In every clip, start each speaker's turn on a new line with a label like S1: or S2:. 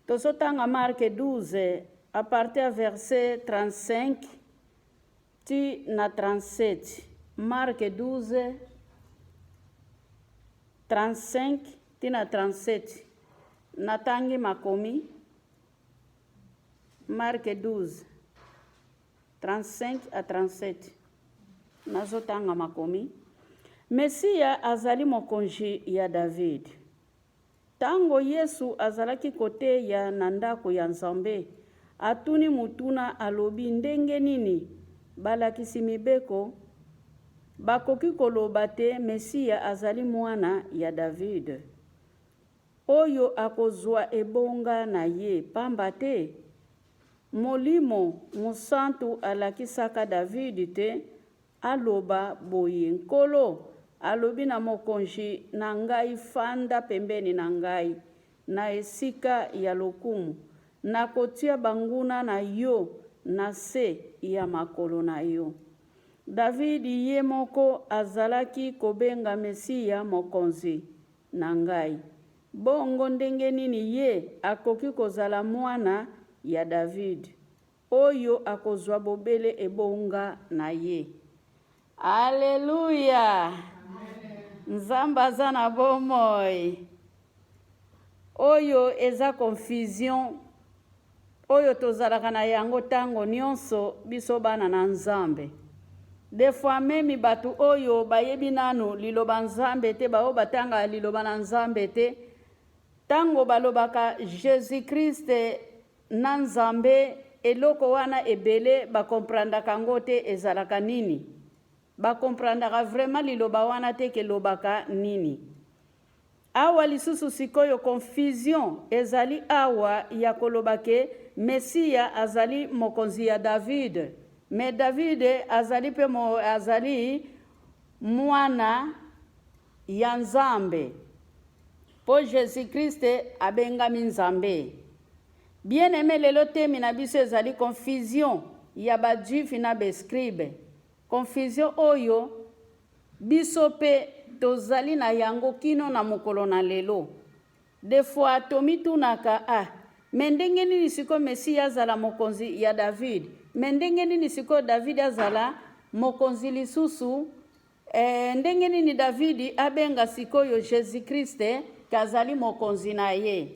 S1: Tozotanga Marc 12 à partir ya verset 35 ti na 37. Marc 12 35 ti na 37. Natangi makomi. Marc 12 35 à 37. Nazotanga makomi. Mesiya azali mokonzi ya David. Tango Yesu azalaki koteya na ndako ya Nzambe, atuni motuna alobi ndenge nini balakisi mibeko bakoki koloba te Mesiya azali mwana ya David, oyo akozwa ebonga na ye, pamba te Molimo Mosantu alakisaka David te Aloba boye, Nkolo alobi na Mokonzi na ngai, Fanda pembeni na ngai na esika ya lokumu, nakotia banguna na yo na se ya makolo na yo. Davidi ye moko azalaki kobenga Mesiya Mokonzi na ngai. Bongo ndenge nini ye akoki kozala mwana ya Davidi? Oyo akozwa bobele ebonga na ye. Aleluya! Nzambe aza na bomoi. Oyo eza confusion oyo tozalaka na yango tango nionso biso bana na Nzambe. Des fois meme batu oyo bayebi nanu liloba Nzambe te, baoyo batangaka liloba na Nzambe te, tango balobaka Jesus Christ Na nzambe eloko wana ebele ba comprendaka ngo te ezalaka nini? Ba comprendaka vraiment liloba wana te ke lobaka nini? Awa lisusu sikoyo confusion ezali awa ya koloba ke mesiya azali mokonzi ya David mais David azali pe azali muana ya Nzambe po Jesus Christ abengami Nzambe. Bien aime lelo temi na biso ezali confusion ya ba juif na ba scribe. Confusion oyo biso pe tozali na yango kino na mokolo na lelo. De fois tomitunaka ah mais ndenge nini sikoyo Mesiya azala mokonzi ya David? Mais ndenge nini sikoyo David azala mokonzi lisusu? Ee, ndenge nini Davidi abenga sikoyo Jesus Christ ke azali Mokonzi na ye?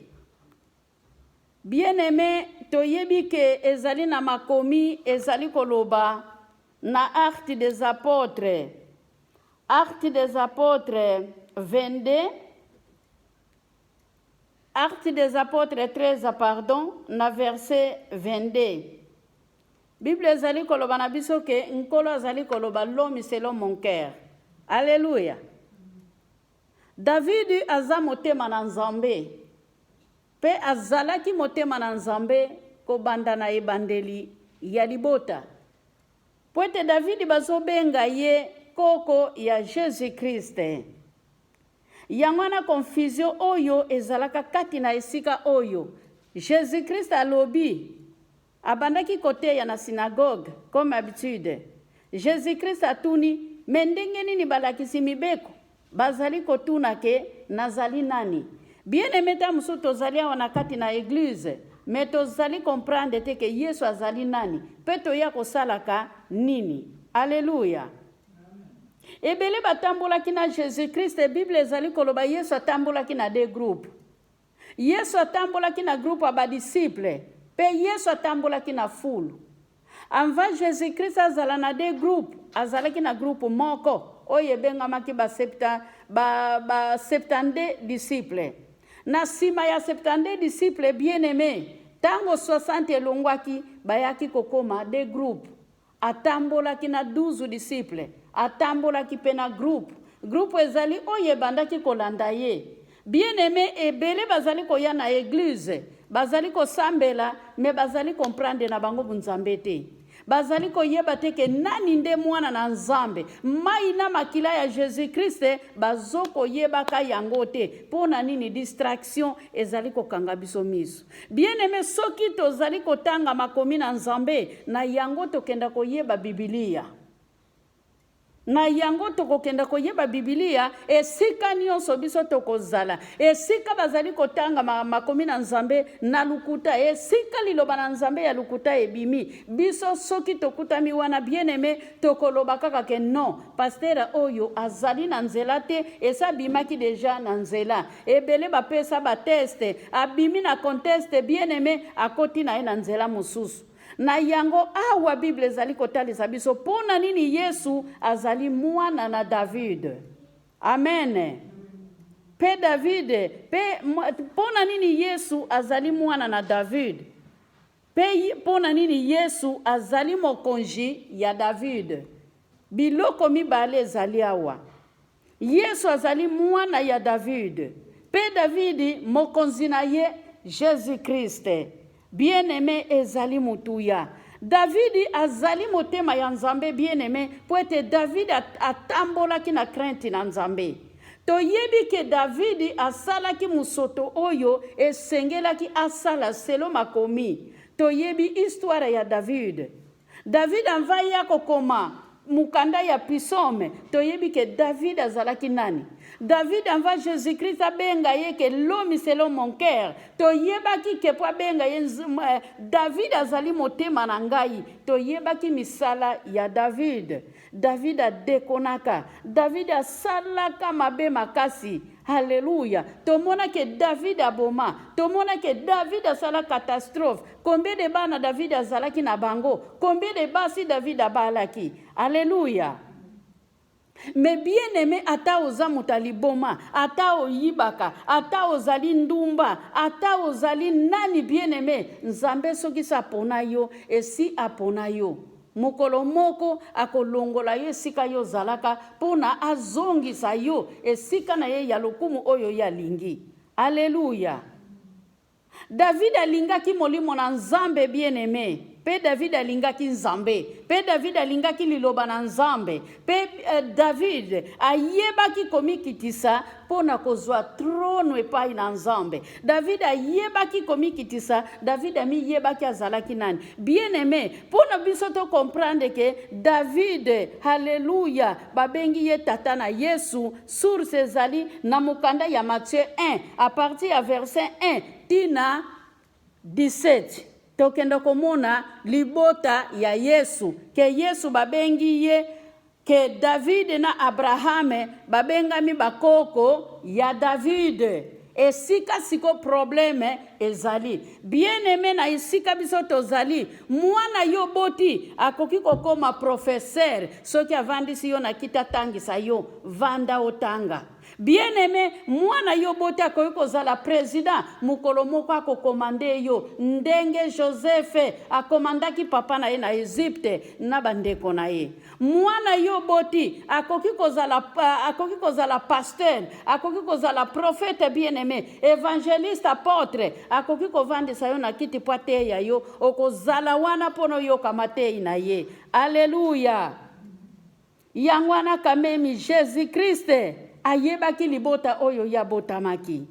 S1: Bien-aime, toyebi ke ezali na makomi ezali koloba na Actes des Apotres, Actes des Apotres 22, Actes des Apotres 13, pardon, na verset 22. Bible ezali koloba na biso ke Nkolo azali koloba l'homme selon mon cœur. Alleluia. David aza motema na Nzambe pe azalaki motema na Nzambe kobanda na ebandeli ya libota. Po ete David bazobenga ye koko ya Jesus Christ. Yango wana confusion oyo ezalaka kati na esika oyo Jesus Christ alobi Abandaki koteya na synagogue comme habitude. Jesus Christ atuni, Mais ndenge nini balakisi mibeko bazali kotuna ke nazali nani? Bien aime tango mosusu tozali awa na kati na eglise mais tozali comprendre te ke Yesu azali nani pe toya kosalaka nini. Alleluia. Ebele batambolaki na Jesus Christ, Bible ezali koloba Yesu atambolaki na deux groupes. Yesu atambolaki na groupe ya ba disciples pe Yesu atambolaki na foule. Avant Jesus Christ azala na deux groupes, azalaki na groupe moko oyo ebengamaki ba septa, ba, ba 72 disciples. Na sima ya 72 disciples bien-aime, tango 60 elongwaki, bayaki kokoma deux groupes. Atambolaki na 12 disciples, atambolaki pe na groupe. Groupe ezali oyo ebandaki kolanda ye. Bien aime, ebele bazali koya na eglise, bazali kosambela, mais bazali comprendre na bango bunzambe te. Bazali koyeba te ke nani nde mwana na Nzambe. Mayi na makila ya Jesus Christ bazo koyebaka yango te. Pona nini distraction ezali kokanga biso miso. Bien aime, soki tozali kotanga makomi na Nzambe, na yango tokenda koyeba Bibilia. Na yango tokokenda koyeba Bibilia esika nyonso biso tokozala, esika bazali kotanga makomi na Nzambe na lokuta, esika liloba na Nzambe ya lokuta ebimi. Biso soki tokutami wana, bien-aime, tokoloba kaka ke non, pasteur oyo azali na nzela te, esi abimaki deja na nzela. Ebele bapesa ba test, abimi na conteste, bien-aime, akoti na ye na nzela mosusu. Na yango, awa Biblia ezali kotalisa biso mpo na nini Yesu azali mwana na David. Amen. Mpe David, mpe mpo na nini Yesu azali mwana na David? Mpe mpo na nini Yesu azali mokonzi ya David? Biloko mibale ezali awa. Yesu azali mwana ya David, mpe Davidi mokonzi na ye, Jesus Christ. Bien-aime, ezali motuya. Davidi azali motema ya Nzambe, bien-aime, mpo ete Davidi atambolaki na crainte na Nzambe. Toyebi ke Davidi asalaki mosoto oyo esengelaki asala selo makomi. Toyebi histoire ya David. David avant ye akokoma mokanda ya Psaume, toyebi ke David azalaki nani. David avant Jesus-Christ abenga ye ke l'homme selon mon cœur, toyebaki ke po abenga ye eh, David azali motema na ngai, toyebaki misala ya David. David adekonaka, David asalaka mabe makasi. Haleluya! Tomona ke David aboma, tomona ke David asala catastrophe. Combien de bana David azalaki na bango? Combien de basi David abalaki? Haleluya! Mais bien aimé, ata oza moto ya liboma, ata oyibaka, ata ozali ndumba, ata ozali nani, bien aimé, Nzambe soki se apona yo, esi apona yo. Mokolo moko akolongola yo esika yo ozalaka mpo na azongisa yo esika na ye ya lokumu oyo ye alingi. Aleluya! David alingaki Molimo na Nzambe, bien-aime, mpe David alingaki Nzambe, mpe David alingaki Liloba na Nzambe, mpe eh, David ayebaki komikitisa mpo na kozwa trono epai na Nzambe. David ayebaki komikitisa, David amiyebaki azalaki nani. Bien-aime, mpo na biso to comprendre ke David, haleluya, babengi ye tata na Yesu, source ezali na mokanda ya Matthieu 1 à partir ya verset 1 tina 17. Tokende komona libota ya Yesu, ke Yesu babengi ye ke David na Abrahame babengami bakoko ya David. Esika siko probleme ezali, bien aime, na esika biso tozali, mwana yo boti akoki kokoma professeur soki avandisi yo na kiti atangisa yo, vanda otanga. Bien aime, mwana yo boti akoki kozala president mokolo moko akokomande yo ndenge Joseph akomandaki papa na ye na Egypte na bandeko na ye. Mwana yo boti akoki kozala, akoki kozala pasteur, akoki kozala prophète, bien aimé, evangeliste, apôtre, akoki kovandisa yo na kiti mpo ateya yo, okozala wana mpo na oyoka mateyi na ye. Alleluia! Yango wana kamemi Jesus Christ ayebaki libota oyo ye abotamaki.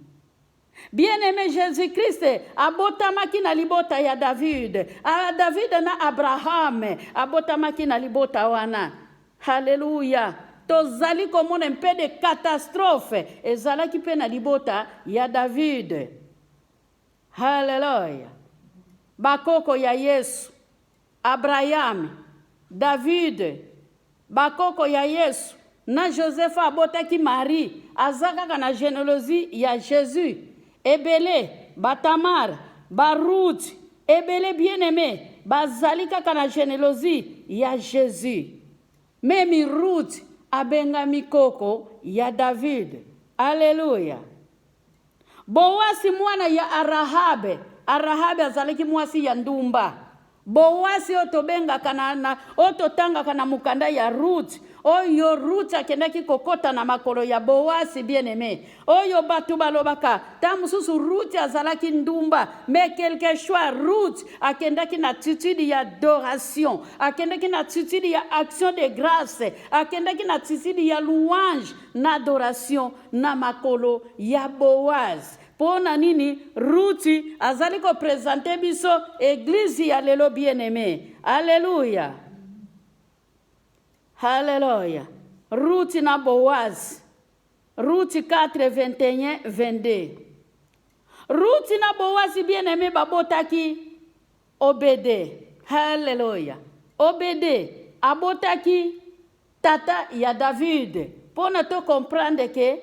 S1: Bien-aimé, Jesus Christ abotamaki na libota ya David. A David na Abraham abotamaki na libota wana. Haleluya! Tozali komona mpe de catastrophe ezalaki mpe na libota ya David. Haleluya! Bakoko ya Yesu, Abrayame, David, bakoko ya Yesu, na Joseph abotaki Marie, aza kaka na genealogie ya Jesus. Ebele, ba Tamar, ba Ruth, ebele bien-aime, bazali kaka na genealogie ya Jesus. Meme Ruth abengami koko ya David. Alleluia! Boasi mwana ya Arahabe. Arahabe azalaki mwasi ya ndumba. Boasi oyo tobengaka na, na oyo totangaka na mokanda ya Ruth, oyo Ruth akendaki kokota na makolo ya Boasi, bien-aimé, oyo bato balobaka ntango mosusu Ruth azalaki ndumba, mais quelque choix Ruth akendaki na attitude ya adoration, akendaki na attitude ya action de grâce, akendaki na attitude ya louange na adoration na makolo ya Boaz. Mpo na nini Ruti azali ko presenter biso eglise ya lelo, bien-aime? Alleluia. Haleluya. Ruti na Boazi. Ruti 4, 21, 22. Ruti na Boazi bien-aimé babotaki Obede. Haleluya. Obede abotaki tata ya David. Mpo na to comprendre ke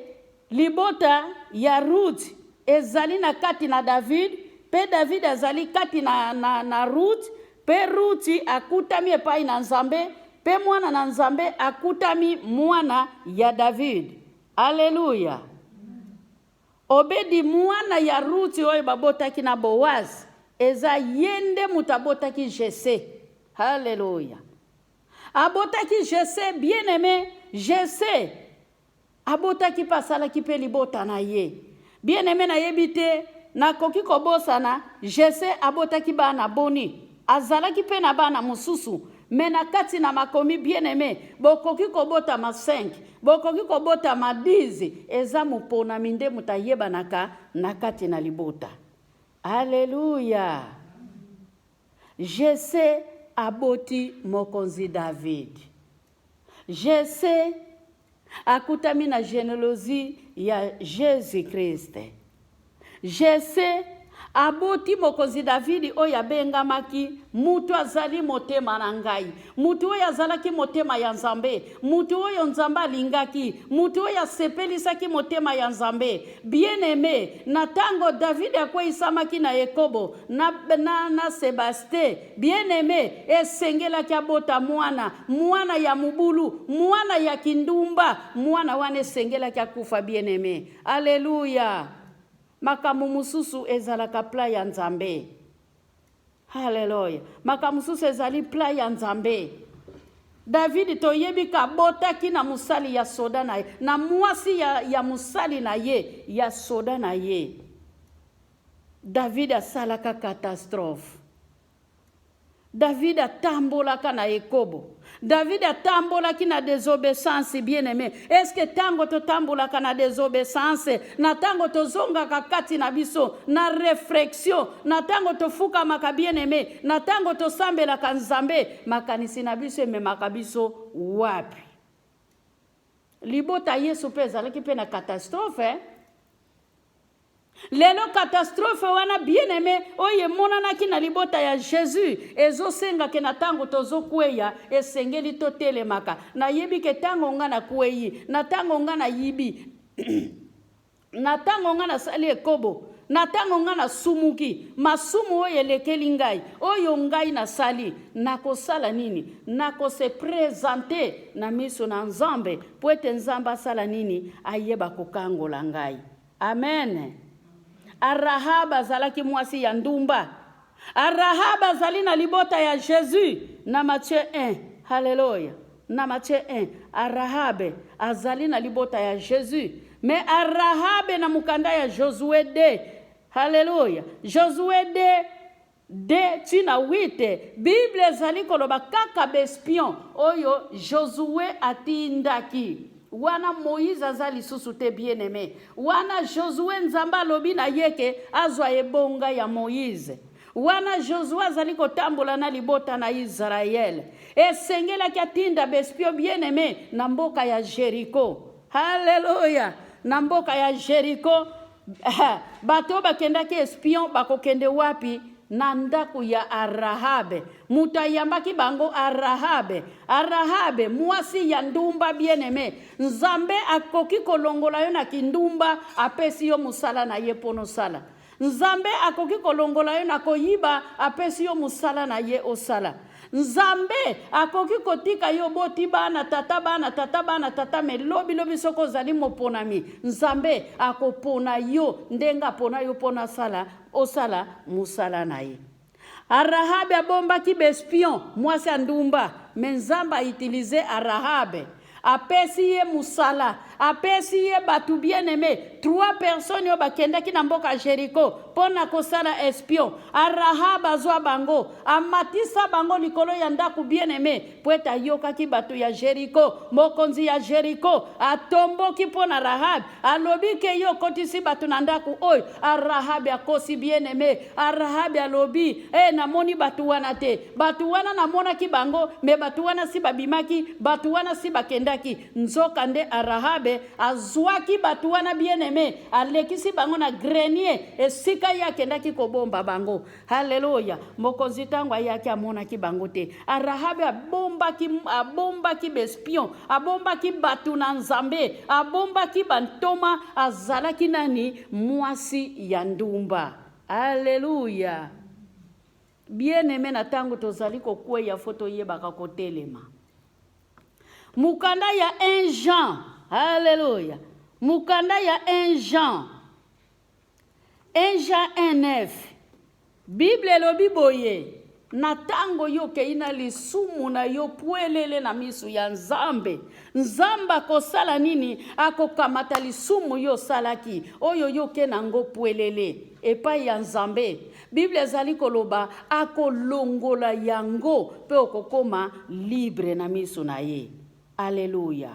S1: libota ya Ruth ezali na kati na David mpe David azali kati na, na, na Ruth mpe Ruth akutami epai na Nzambe mpe mwana na Nzambe akutami mwana ya David. Aleluya. Obedi mwana ya Ruti oyo babotaki na Boaz, eza ye nde moto abotaki Jesse. Haleluya. Abotaki Jesse, bien-aime, Jesse abotaki mpe asalaki mpe libota na ye. Bien-aime, nayebi te, nakoki kobosana, Jesse abotaki bana boni? Azalaki mpe na bana mosusu, me na kati na makomi, bien-aime, bokoki kobotama 5, bokoki kobotama 10, eza moponami nde moto ayebanaka na kati na libota. Alleluia! Jesse aboti mokonzi David. Jesse akutami na genealogie ya Jesus Christ. Jesse aboti mokonzi Davidi oyo abengamaki mutu azali motema na ngai, mutu oyo azalaki motema ya Nzambe, mutu oyo Nzambe alingaki, mutu oyo asepelisaki motema ya Nzambe. Bien-aime, na tango Davidi akweyisamaki na ekobo na, na, na Sebaste, bien-aime, esengelaki abota mwana, mwana ya mobulu, mwana ya kindumba, mwana wana esengelaki akufa, bien-aime. Alleluia! Makambo mosusu ezalaka plan ya Nzambe. Haleluya! Makambo mosusu ezali plan ya Nzambe. David toyebi kabotaki na mosali ya soda na ye, na mwasi ya, ya mosali na ye, ya soda na ye. David asalaka catastrophe. David atambolaka na ekobo. David atambolaki na desobesance, bien aimé. Est-ce que tango totambolaka na desobesance, na tango tozongaka kati na biso na reflexion, na tango tofukamaka, bien aimé, na tango tosambelaka Nzambe, makanisi na biso ememaka biso wapi? Libota Yesu mpe ezalaki mpe na catastrophe, eh? Lelo catastrophe wana, bien aimé, oyo emonanaki na libota ya Jesus, ezosenga ke na tango tozokweya esengeli totelemaka. Nayebi ke tango nga nakweyi, na tango nga nayibi, na tango nga nasali ekobo, na tango nga nasumuki, masumu oyo elekeli ngai, oyo ngai nasali, nakosala nini? Nakose presenter na miso na Nzambe po ete Nzambe asala nini? Ayeba kokangola ngai. Amen. A Rahab azalaki mwasi ya ndumba. A Rahab azali na libota ya Jesus na Matthieu 1. Haleluya. Na Matthieu 1, a Rahab azali na libota ya Jesus. Mais a Rahab na mokanda ya Josue 2. Haleluya. Josue 2 De ti na 8, Biblia ezali koloba kaka b'espions oyo Josue atindaki. Wana Moïse aza lisusu te, bien-aime. Wana Josue, Nzambe alobi na ye ke azwa ebonga ya Moïse. Wana Josue azali kotambola na libota na Israël, esengelaki atinda b'espions, bien-aime, na mboka ya Jericho. Haleluya! Na mboka ya Jericho, bato oyo bakendaki espion bakokende wapi? Na ndako ya Arahabe. Moto ayambaki bango Arahabe. Arahabe, mwasi ya ndumba, bien-aime. Nzambe akoki kolongola yo na kindumba, apesi yo mosala na ye mpo nosala. Nzambe akoki kolongola yo na koyiba, apesi yo mosala na ye osala. Nzambe akoki kotika yo oboti bana, tata bana, tata bana, tata, me lobi lobi soki ozali moponami, Nzambe akopona yo ndenge apona yo mpo nasala osala mosala na ye. Arahabe abombaki b'espion, mwasi ya ndumba, me Nzambe a utiliser Arahabe. Apesi ye musala, apesi ye batu, bien aime, trois personnes oyo bakendaki na mboka Jericho mpo na kosala espion. Arahab azwa bango, amatisa bango likolo ya ndako, bien aime, mpo ete ayokaki bato ya Jericho. Mokonzi ya Jericho atomboki mpo na Rahab, alobi ke yo okotisi bato na ndako oyo. Arahabe akosi, bien aime. Arahabe alobi, e, namoni bato wana te, bato wana namonaki bango, me bato wana si babimaki, bato wana si bakendaki. akendaki. Nzokande Rahabe azwaki bato wana, bien-aime, alekisi bango na grenier esika ye akendaki kobomba bango. Haleluya! Mokonzi ntango ayaki amonaki bango te. Rahabe abombaki, abombaki baespion, abombaki bato na Nzambe, abombaki bantoma. Azalaki nani? Mwasi ya ndumba. Aleluya! Bien-aime, na ntango tozali kokweya, fo toyebaka kotelema. Mokanda ya 1 Jean, alleluya, mokanda ya 1 Jean, 1 Jean 1:9, Bible elobi boye: na ntango yo okei na lisumu na yo pwelele na miso ya Nzambe, Nzambe akosala nini? Akokamata lisumu yo osalaki, oyo yo oke nango pwelele epai ya Nzambe. Bible ezali koloba akolongola yango mpe okokoma libre na miso na ye. Aleluya!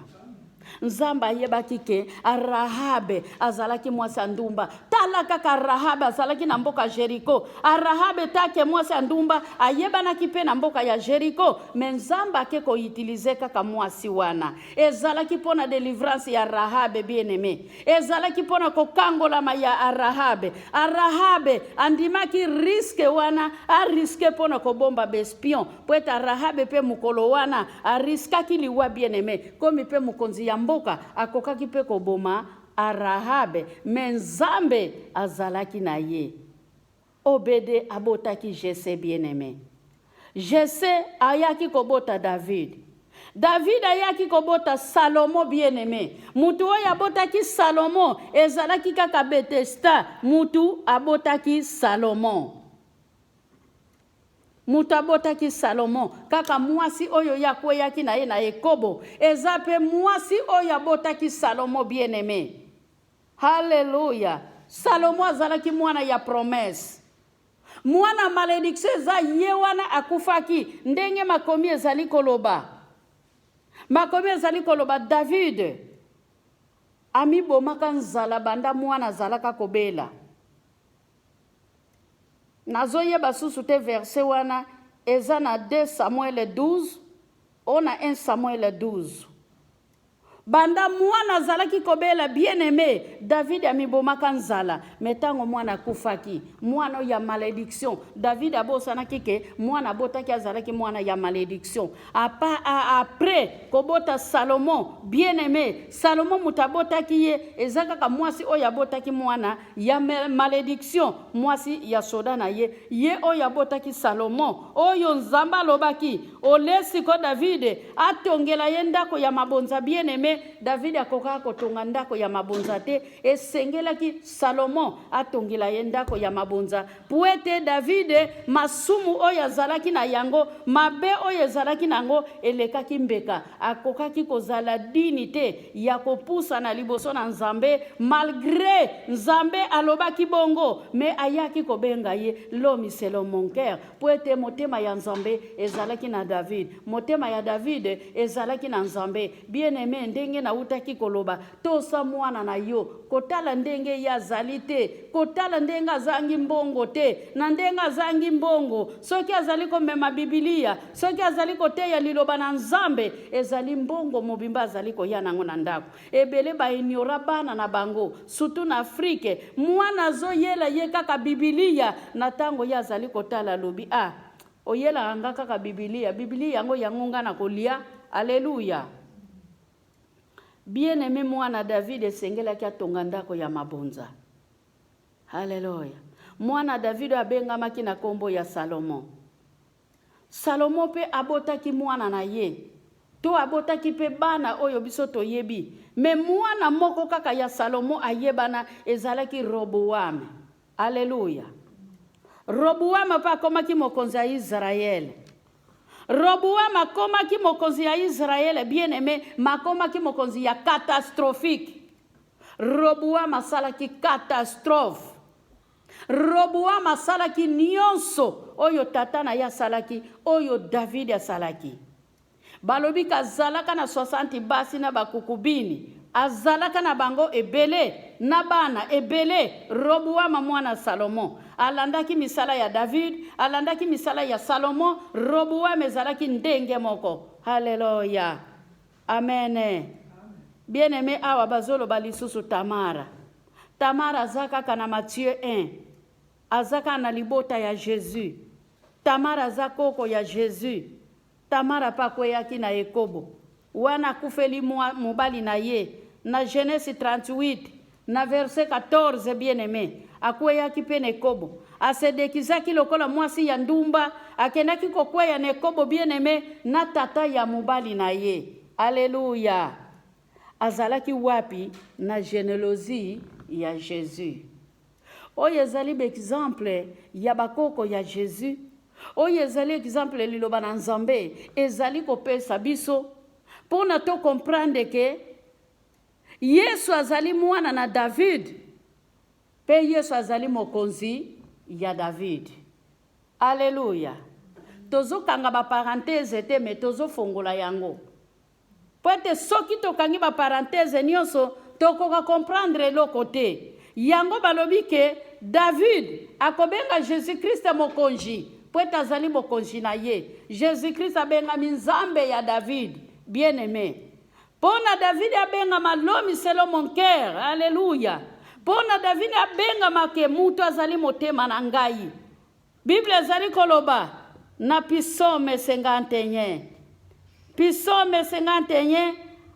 S1: Nzambe ayebaki ke Rahabe azalaki mwasi ya ndumba. Tala kaka, Rahabe azalaki na mboka Jeriko. Rahabe take mwasi ya ndumba, ayebanaki mpe na mboka ya Jeriko, me Nzambe ake koutilize kaka mwasi wana. Ezalaki mpo na delivrance ya Rahabe, bien-aime. Ezalaki mpo na kokangolama ya Arahabe. Arahabe andimaki riske wana, ariske mpo na kobomba baespion, mpo ete Arahabe mpe mokolo wana ariskaki liwa, bien-aime. Komi mpe mokonzi ya mboka akokaki mpe koboma Arahabe, me Nzambe azalaki na ye. Obede abotaki Jese, bien-aime. Jese ayaki kobota David. David ayaki kobota Salomo, bien-aime. Mutu oyo abotaki Salomo ezalaki kaka Betesda, mutu abotaki Salomo. Moto abotaki Salomo kaka mwasi oyo ye akweyaki na ye na ekobo, eza mpe mwasi oyo abotaki Salomo, bien-aime. Haleluya! Salomo azalaki mwana ya promesse. Mwana malédiction eza ye wana akufaki ndenge makomi ezali koloba. Makomi ezali koloba David amibomaka nzala banda mwana azalaka kobela. Nazoyeba susu te verset wana eza na 2 Samuel 12 o na 1 Samuel 12. Banda mwana azalaki kobela, bien aimé, David amibomaka nzala. Me ntango mwana akufaki, mwana ya malédiction, David abosanaki ke mwana abotaki azalaki mwana ya malédiction. Apa, après kobota Salomon, bien aimé, Salomon moto abotaki ye eza kaka mwasi oyo abotaki mwana ya malédiction, mwasi ya soda na ye, ye oyo abotaki Salomon, oyo Nzambe alobaki olesiko David atongela ye ndako ya mabonza. Bien aimé, David akokaka kotonga ndako ya mabonza te, esengelaki Salomon atongela ye ndako ya mabonza, po ete David masumu oyo azalaki na yango, mabe oyo ezalaki na yango elekaki mbeka. Akokaki kozala dini te ya kopusana liboso na Nzambe, malgré Nzambe alobaki bongo, me ayaki kobenga ye l'homme selon mon cœur, po ete motema ya Nzambe ezalaki na David, motema ya David ezalaki na Nzambe. Bien aimé, ndenge nautaki koloba, tosa mwana na yo, kotala ndenge ye azali te, kotala ndenge azangi mbongo te. Na ndenge azangi mbongo, soki azali komema Bibilia, soki azali koteya liloba na Nzambe, ezali mbongo mobimba azali koya nango na ndako. Ebele baignora bana na bango, surtout na Afrike. Mwana azoyela ye kaka Bibilia, na ntango ye azali kotala, alobi: "Ah, oyelaka nga kaka Bibilia, Bibilia yango, yango nga na kolia." Aleluya! Bien aimé, mwana David esengelaki atonga ndako ya mabonza. Haleluya! Mwana David oyo abengamaki na nkombo ya Salomo. Salomo mpe abotaki mwana na ye, to abotaki mpe bana oyo biso toyebi, me mwana moko kaka ya Salomo ayebana ezalaki Roboame. Aleluya! Roboame mpe akomaki mokonzi ya Israele. Roboame akomaki mokonzi ya Israele, bien aimé, makomaki mokonzi ya catastrophique. Roboame asalaki catastrophe. Roboame asalaki nyonso oyo tata na ye asalaki, oyo David asalaki. Balobi kazalaka na 60 basi na bakukubini, azalaka na bango ebele na bana ebele. Roboama mwana Salomo alandaki misala ya David, alandaki misala ya Salomo. Roboama ezalaki ndenge moko. Haleluya! Amen. Bien aimé, awa bazoloba lisusu Tamara. Tamara aza kaka na Matthieu 1. Aza kaka na libota ya Jésus. Tamara aza koko ya Jésus. Tamara mpe akweyaki na ekobo. Wana akufeli mobali na ye na Genèse 38 na verset 14, bien aimé, akweyaki mpe na ekobo. Asedekizaki lokola mwasi ya ndumba, akendaki kokweya na ekobo, bien aimé, na tata ya mobali na ye. Alleluya! Azalaki wapi na genealogie ya Jésus? Oyo ezali baexemple ya bakoko ya Jésus. Oyo ezali exemple liloba na Nzambe ezali kopesa biso mpona tocomprendre ke Yesu azali mwana na David mpe Yesu azali mokonzi ya David. Alleluya! Tozokanga baparenthèse te, me tozofongola yango po ete soki tokangi baparenthèse nyonso, tokoka comprendre eloko te. Yango balobi ke David akobenga Jésus Christ mokonzi po ete azali mokonzi na ye. Jésus Christ abengami Nzambe ya David, bien aimé. Mpo na David abengama l'homme selon mon cœur. Alleluya! Mpo na David abengama ke mutu azali motema na ngai. Bible ezali koloba na Psaume 51. Psaume 51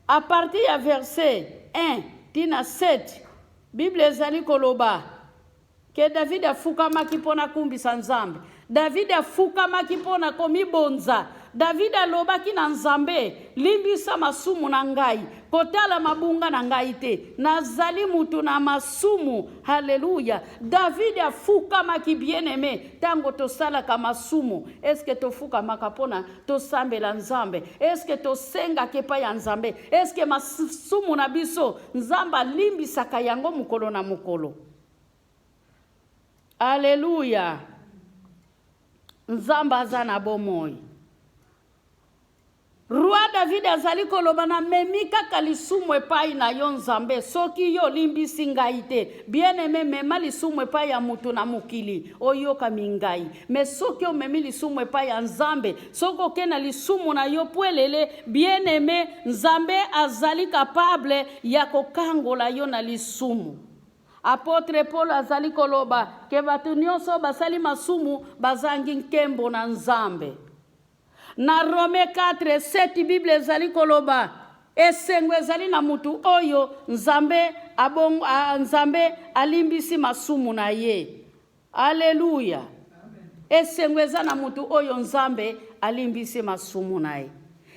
S1: à partir ya verset 1 tina 7, Bible ezali koloba ke David afukamaki mpo na kumbisa Nzambe. David afukamaki mpo na komibonza. David alobaki na Nzambe: "Limbisa masumu na ngai, kotala mabunga na ngai te, nazali mutu na masumu." Halleluya! David afukamaki. Bien aimé, ntango tosalaka masumu, eske tofukamaka mpona tosambela Nzambe? Eske tosengaka epai ya Nzambe? Eske masumu na biso, Nzambe alimbisaka yango mokolo na mokolo? Alleluya! Nzambe aza na bomoi. Roi David azali koloba: "Namemi kaka lisumu epai na yo, Nzambe, soki yo olimbisi ngai te." Bien aimé, mema lisumu epai ya mutu na mokili, oyokami ngai. Me soki omemi lisumu epai ya Nzambe, soki oke na lisumu na yo pwelele, bien aimé, Nzambe azali capable ya kokangola yo na lisumu. Apôtre Paul azali koloba ke bato nyonso basali masumu bazangi nkembo na Nzambe. Na Rome 4 7, Bible ezali koloba: esengo ezali na mutu oyo Nzambe abong, a, Nzambe alimbisi masumu na ye. Alleluya! Esengo eza na mutu oyo Nzambe alimbisi masumu na ye.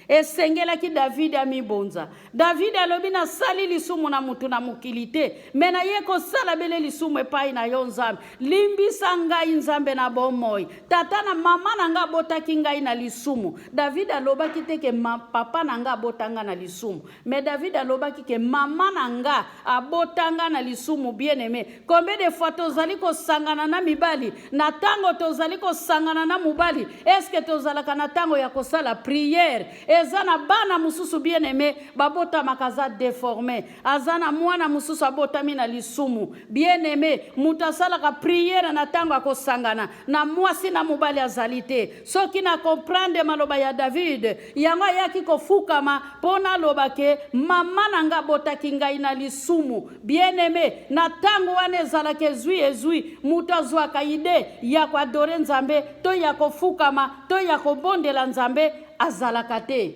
S1: Esengelaki David amibonza. David alobi: "Nasali lisumu na mutu na mokili te, me naye kosala bele lisumu epai na yo, Nzambe. Limbisa ngai, Nzambe na bomoi. Tata na mama na ngai abotaki ngai na lisumu." David alobaki te ke papa na ngai abota ngai na lisumu, me David alobaki ke mama na nga abota nga na lisumu. Bien aimé, combien de fois tozali kosangana na mibali? Na ntango tozali kosangana na mobali, eske tozalaka na ntango ya kosala prière? Eza na bana mosusu, bien aimé, babotamaka aza déformé. Aza na mwana mosusu abotami na lisumu. Bien aimé, moto asalaka prière na ntango akosangana na mwasi na mobali azali te. Soki na comprendre maloba ya David, yango ayaki kofukama mpo naloba ke mama na nga abotaki ngai na lisumu. Bien aimé, na ntango wana ezalaka ezwi ezwi, moto azwaka idée ya koadorer Nzambe to ya kofukama to ya kobondela Nzambe azalaka te.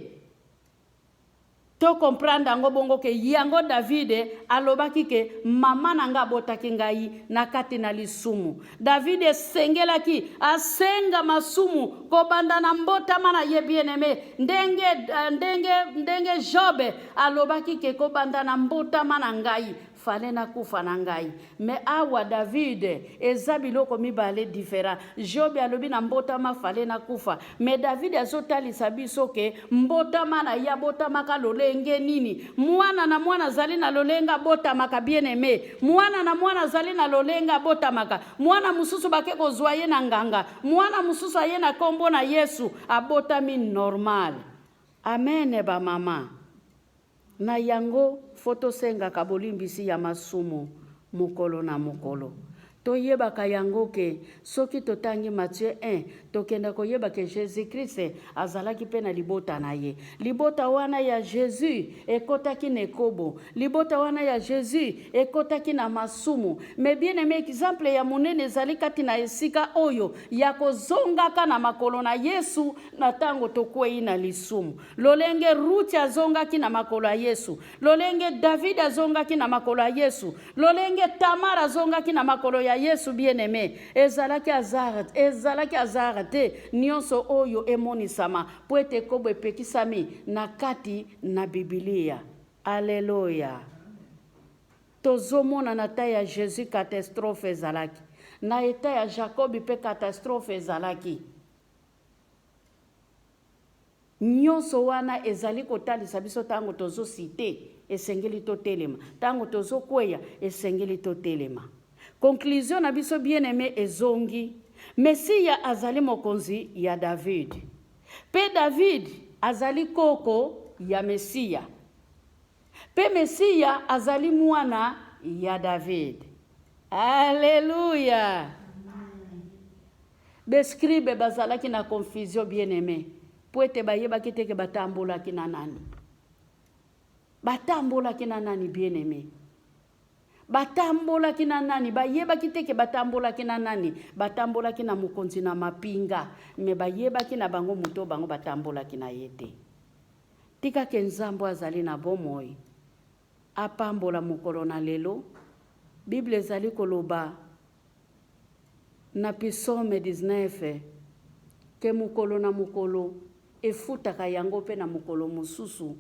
S1: Tocomprendre yango bongo ke yango David alobaki ke mama na nga abotaki ngai na kati na lisumu. David esengelaki asenga masumu kobanda na mbotama na ye. Bien aimé, ndenge Job alobaki ke kobanda na mbotama na ngai, fale nakufa na ngai. Me awa David, eza biloko mibale différent. Job alobi na mbotama fale nakufa, me David azotalisa biso ke mbotama na ye, abotamaka lolenge nini. Mwana na mwana azali na lolenge abotamaka. Bien aimé, mwana na mwana azali na lolenge abotamaka. Mwana mosusu bake kozwa ye na nganga, mwana mosusu aye na nkombo na Yesu, abotami normal. Amen. Bamama, na yango fo tosengaka bolimbisi ya masumu mokolo na mokolo. Toyebaka yango ke soki totangi Matthieu 1, tokenda koyeba ke Jesus-Christ azalaki pe na libota na ye. Libota wana ya Jesus ekotaki na ekobo. Libota wana ya Jesus ekotaki na masumu. Mais bien aime, exemple ya monene ezali kati na esika oyo ya kozongaka na makolo na Yesu na tango tokwei na lisumu. Lolenge Ruti azongaki na makolo ya Yesu, lolenge David azongaki na makolo ya Yesu, lolenge Tamar azongaki na makolo ya Yesu, bien-aime, ezalaki hasard, ezalaki hasard te nyonso oyo emonisama mpo ete ekobo epekisami na kati na Biblia. Alleluia! Tozomona na temps ya Jesus catastrophe ezalaki, na etat ya Jacob mpe catastrophe ezalaki. Nyonso wana ezali kotalisa biso tango tozo cite esengeli totelema, tango tozo kweya esengeli totelema. Conclusion na biso bien aime ezongi, Mesiya azali mokonzi ya David. Pe David azali koko ya Mesiya. Pe Mesiya azali mwana ya David. Alleluia! Ba scribes bazalaki na confusion bien aime po ete bayebaki te ke batambolaki na nani. Batambolaki na nani bien aime. Batambolaki na nani? Bayebaki te ke batambolaki na nani. Batambolaki na mokonzi na mapinga, mais bayebaki na bango moto bango batambolaki na ye te. Tika ke Nzambe azali na bomoi apambola mokolo na lelo. Bible ezali koloba Na Psaume 19, ke mokolo na mokolo efutaka yango pe na mokolo mosusu,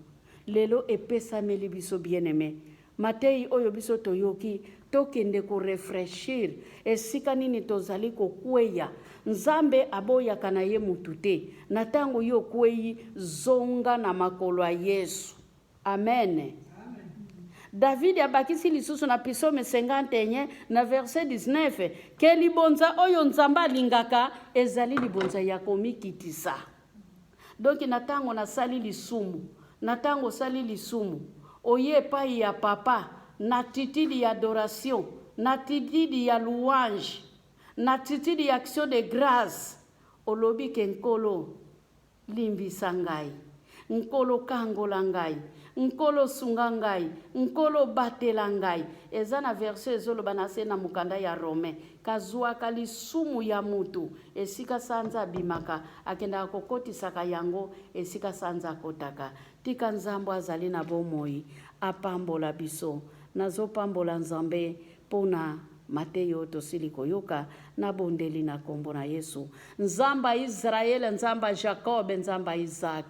S1: lelo epesameli biso bien aime. Mateyi oyo biso toyoki, tokende ko refraichir esika nini tozali kokweya. Nzambe aboyaka na ye mutu te. Na tango yo okweyi, zonga na makolo ya Yesu. Amen. Davidi abakisi lisusu na Psaume 51 na verset 19 ke libonza oyo Nzambe alingaka ezali libonza ya komikitisa. Donc na tango nasali lisumu, na tango osali lisumu, oye epai ya papa na attitude ya adoration, na attitude ya louange, na attitude ya action de grâce, olobi ke Nkolo Limbisa ngai. Nkolo kangola ngai. Nkolo sunga ngai. Nkolo batela ngai. Eza na version ezoloba na se na mokanda ya Romain. Kazuaka lisumu ya mutu esika sanza abimaka akendaka kokotisaka yango esika sanza akotaka. Tika Nzambe azali na bomoi apambola biso. Nazopambola Nzambe Pona mateya oyo tosili koyoka, nabondeli na kombo na Yesu. Nzambe ya Israël, Nzambe ya Jacob, Nzambe ya Isaac.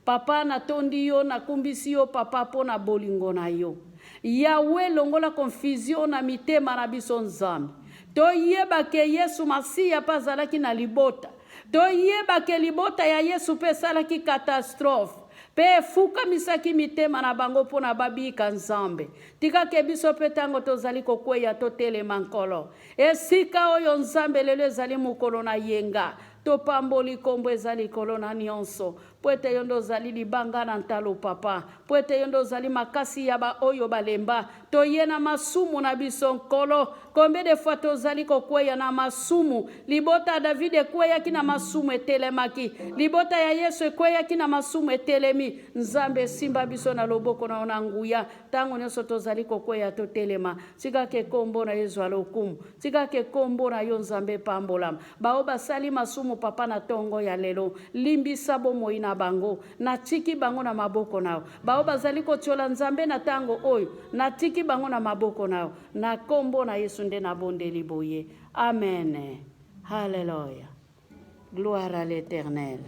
S1: Papa, natondi yo, nakumbisi yo papa pona bolingo na yo. Yahweh, longola confusion na mitema na biso Nzambe. Toyeba ke Yesu Masiya pe azalaki na libota. Toyeba ke libota ya Yesu pe esalaki catastrophe pe efukamisaki mitema na bango pona babika Nzambe. Tika ke biso pe tango tozali kokweya totelema Nkolo. Esika oyo Nzambe lelo ezali mokolo na yenga. Topamboli kombo eza likolo na nionso. Po ete yo nde ozali libanga na ntalo Papa. Po ete yo nde ozali makasi ya ba oyo balemba. Toye na masumu na biso Nkolo. Combien de fois tozali kokweya na masumu. Libota ya David ekweyaki na masumu etelemaki. Libota ya Yesu ekweyaki na masumu etelemi. Nzambe simba biso na loboko na yo na nguya. Tango nionso tozali kokweya totelema. Tika ke kombo na yo ezwa lokumu. Tika ke kombo na yo Nzambe epambolama. Baoyo basali masumu Papa na tongo ya lelo, limbisa bomoi na bango. Natiki bango na maboko na yo. Baoyo bazali kotiola Nzambe na tango oyo, natiki bango na maboko na yo. Na kombo na Yesu nde nabondeli boye. Amen. Hallelujah. Gloire à l'Eternel.